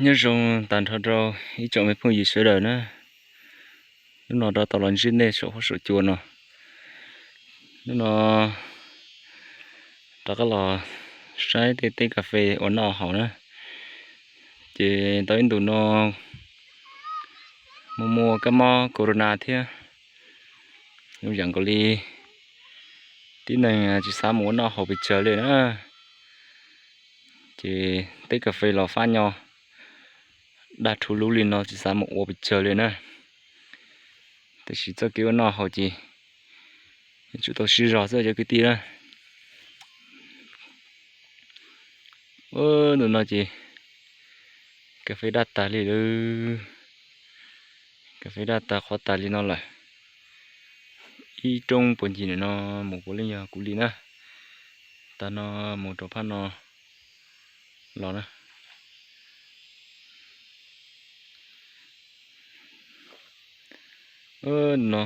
Nyob zoo tag nrho rau ib tsoom me phooj ywg sawv daws na. Hnub no rov tau los ntsib nej saum huab saum cua no. Hnub no rov qab los saib tej teb kas fes ua noj haus na. Ces tau ib ntus no mus muaj kab mob corona thiab, zoo yam nkaus li tib neeg tsis xav mus ua noj haus pes tsawg li na. Ces teb kas fes los fab nyo dag rhuv lub li no tsis xav mus ua pes tsawg li na. Tiam sis txoj kev ua noj haus ces yuav tsum tau sib zog xwb cov kwv tij na. Ntu no ces kas fes daj tas li lawm. Kas fes daj tas qhuav tas li no lawm. Ib roob puag ncig no mus puav leej yog kuv li na. Tag no mus rau phab no los na. No,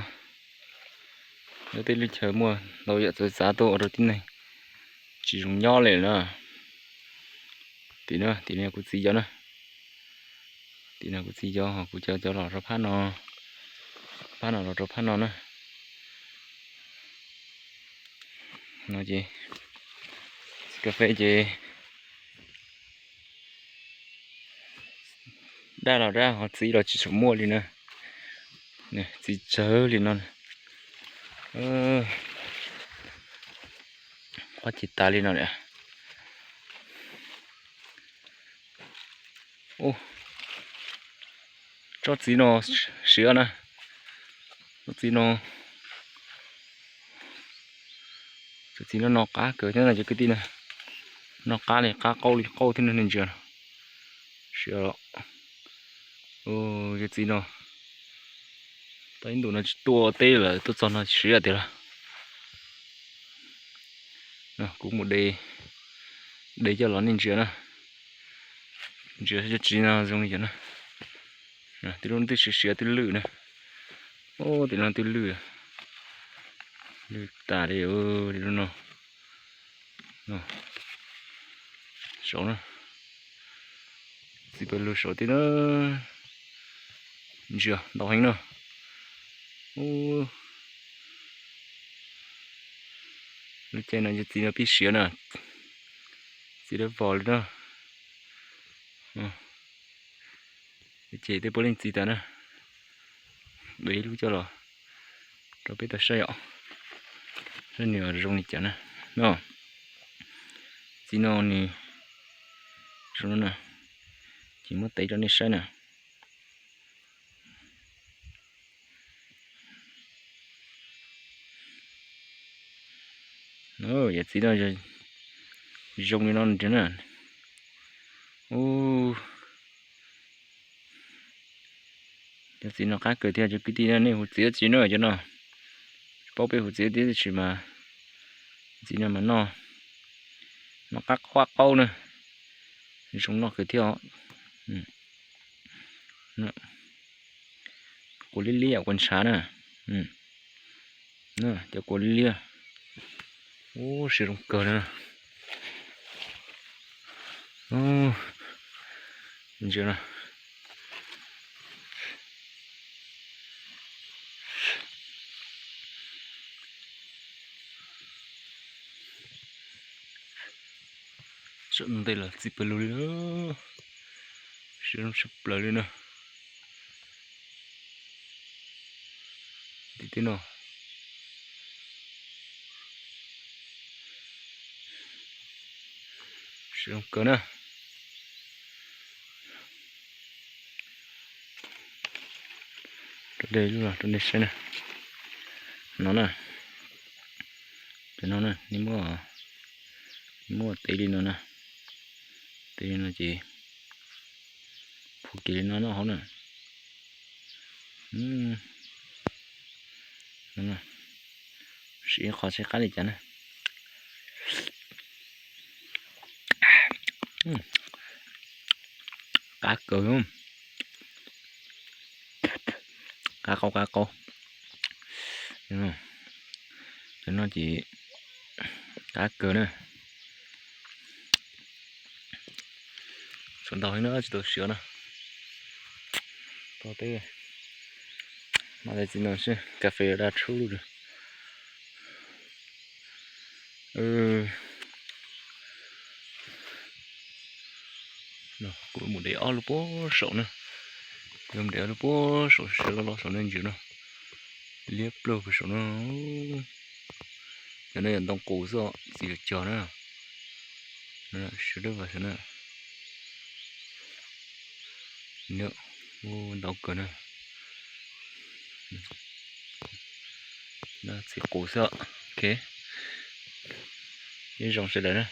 tej lub chaw muaj ntau yam txawv txav tuaj ua rau tib neeg tsis zoo nyob li na. Tim no, tim no kuv txiv cov na. Tim no kuv txiv cov, kuv cov cov los rau phab no, phab no los rau phab no na. No ces txiv kas fes ces daj los daj ho txiv los tsis tshua muaj li na. Txiv tsawg li no. Qab ces tas li no lawm. Tsob txiv no siav na. Tsob txiv no, tsob txiv no no qab kawg thiab na cov kwv tij na. No qab li qab qaub li qaub thiab no nej ntsia. Siav los, cov txiv no tau ib ntus no tsis tuaj teb lawm tuaj txog no siav tiag lawm. Kuv mus de, de coj los nej ntsia na. Ntsia cov txiv no zoo li cas na. Tib lub twb siav siav twb lwj na. Ub, tim no twb lwj, lwj tas li. Tim lub no, saud na, txiv pawg lug saud tib na. Ntsia ntau heev na. Ub, lub caij no cov txiv no pib siav na. Txiv dawb vog li na. Ces tej puav leej txiv tas na. De ib lub coj los rau peb tau saib os, saib nws zoo li cas na. No, txiv no nws zoo no na, ces muab tev rau nej saib na. Yam txiv no zoo li no na. Ub, cov txiv no qab kawg thiab cov kwv tij na, nej hu txiv dab tsi na cov no? Tsis paub peb hu txiv dab tsi mas, txiv no mas noj, noj qab qab qaub na, zoo noj kawg thiab os. Quav liab liab, quav ntshav na. Cov quav liab liab. Ub, siav zoo kawg na. Ntsia na. Tseem ntej los txiv pawg lug li, siav zoo tshaj plaws li na. Tim teb no siav zoo kawg na. Rau dej lub los rau nej saib na. No na, cov no na, nej muab, nej muab tev li no na, tev li no ces phuam kiag li no noj hauv na. Sim qhov saib qab li cas na. Qab kawg, qab qaub qab qaub. Cov no ces qab kawg na. Tshuav ntau heev na, tsis tau siav na. Tau teb, mas txiv no seb kas fes daj tshub lub. Kuv mus de ob lub puag saum na. Kuv mus de ob lub puag saum, siav loj loj saum nej ntsis no. Liab plaug puag saum no. Cov no yog ntoo qus xwb, txiv cog na. Siav dawb vag xwb na. Ntau kawg na. Txiv qus xwb. Ok, nyob zoo sawv daws na.